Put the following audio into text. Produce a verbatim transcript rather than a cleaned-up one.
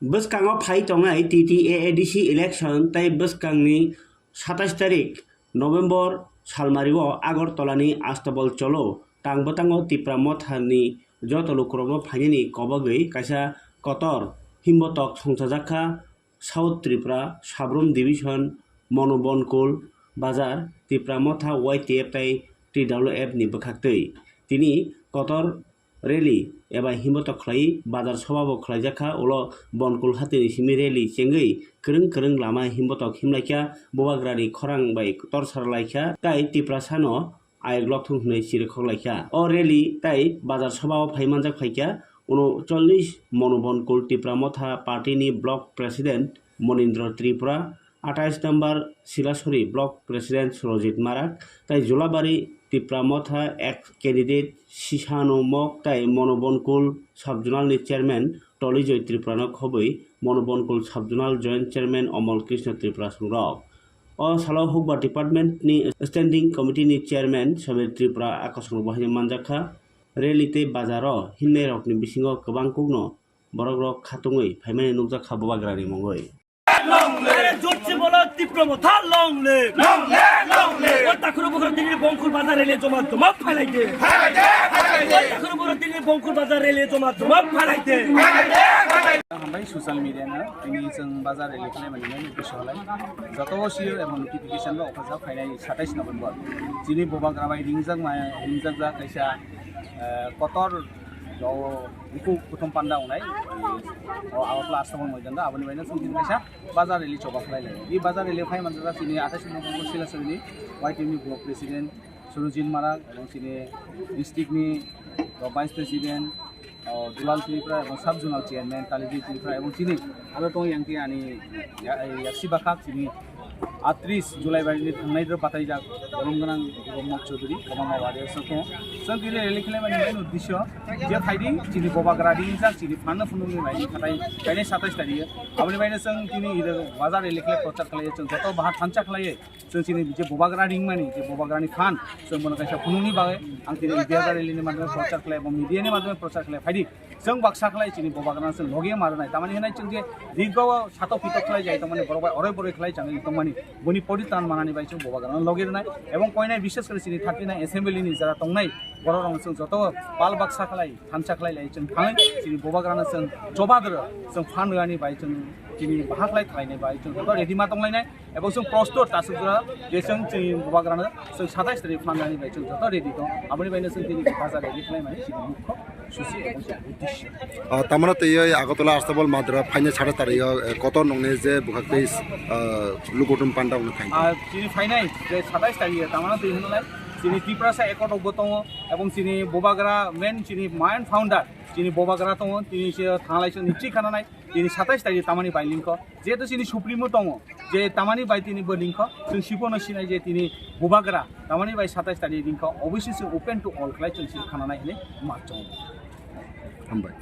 Bwskango phai tongnai T T A A D C election tei bwskangni satais tarik November salmario Agartala ni Astabol Cholo tang bwtango Tipra Motha ni joto lukurokno phainani kobogwi kaisa kotor himbotok songchajakha South Tripura Sabrum Division Monobonkul Bazar Tipra Motha Y T F tei T W F ni bwkhaktwi tini kotor rally eba himbotok khlai bazar soba bo khlaijakha. Ulo Bonkul hatini simi rally chengwi kwrwng kwrwng lama himbotok himlaikha, bubagrani khorang bai torsar laikha tei Tiprasano ayok lokthung hwnwi chirikhok laikha. O rally tei bazar soba o phai manjak phaikha uno chollish Monobonkul Tipra Motha party ni block president Monindra Tripura, atais number Silasori Block President Surojit Marak tei Julabari Tipra Motha ex candidate Sisano Mok tei Monobonkul Sub-Zonal ni Chairman Tolijoy Tripura no khobwi Monobonkul Sub-Zonal Joint Chairman Omol Krishna Tripura songrok. O salo Hukbar Department ni Standing Committee ni Chairman Sabir Tripura akosong bo hai manjakha. Rally tei bazaro himnai rokni bisingo kwbang kukno borok rok khatungwi phaimani nukjakha bubagrani mungwi. Long live! জোরসে বলো, তীব্র মথা, long live! Long live! Long live! ও তাকুরু বুকুর দিল্লি বঙ্কুল বাজার রেলে জমা জমা ফালাইতে। ফালাইতে! ফালাইতে! ও তাকুরু বুকুর দিল্লি বঙ্কুল বাজার রেলে জমা জমা ফালাইতে। ফালাইতে! ফালাইতে! Hambai social media no, tini chwng bazar rally khlaimani nai ni bisingo lai. Joto sio ebo notification bo okha jak phainai satais November. Chini bubagra bai ringjak ma, ringjak jak kaisa, eh, kotor o buku kuthum panda wngnai, o Agartala Astabol Moidanda, aboni baino chwng tini kaisa bazar rally choba khlai lai. I bazar rally phai manjak chini atais November Silasori ni Y T F ni block president Surojit Marak, ebong chini district ni, o, vice president, o, Dulal Tripura, ebong sub zonal chairman Taliji Tripura, ebong chini aro tong yang ani ya-, yaksi bakhak chini atris July bai ni thangnai dro batai jak, borom gwnang Mok Chaudhary, kwbangma wari aswk tongo. Chwng tini rally khlaimani main uddesyo je phaidi chini bubagra ringjak chini phanno phunukni maini khatai kainai satais tario. Aboni baino chwng tini ida bazar rally khlai prochar khlai chwng joto baha thansa khlai chwng chini je bubagra ringmani je bubagrani phan chwng bono kaisa phunukni bagwi ang tini bazar rally ni madhyome prochar khlai bo media ni madhyome prochar khlai phaidi. Chwng baksa khlai chini bubagrano chwng logi ma rwnai. Tamani hwnai chwng je dirgo sato pito khlai jai tongmani borok bai oroi boroi khlai changwi tongmani. Boni poritan manani bai chwng bubagrano logi rwnai. Ebong koinai bishes kore chini thirty nine assembly ni jara tongnai borok rok chwng joto pal baksa khlai thansa khlai lai chwng thangwi chini bubagrano chwng choba doro chwng phan rwani bai chwng chini baha khlai khlainai bai chwng joto ready ma tonglainai. Ebong chwng prostor tasuk jora je chwng chini bubagrano chwng satais tarik phan rwani bai chwng joto ready tong. Aboni baino chwng tini bazar rally khlaimani chini mukho susi ebong se uddesyo. Ah, tamano tei oi Agartala Astabol Madra phaina satais tario, eh, kotor nongni je bwkhak tei, ah, lukutum panda wngna thang. Ah, chini phainai je satais tario tamano tei hwnlai chini Tiprasa Accord rokbo tongo ebong chini bubagra main chini main founder chini bubagra tongo tini se thanglai chwng ni chi khananai tini satais tario tamani bai lingkho jehetu chini supremo tongo je tamani bai tini bo lingkho chwng sipono sinai je tini bubagra tamani bai satais tario lingkho obviously chwng open to all khlai chwng sini khananai hwnwi ma chongo. Hambai.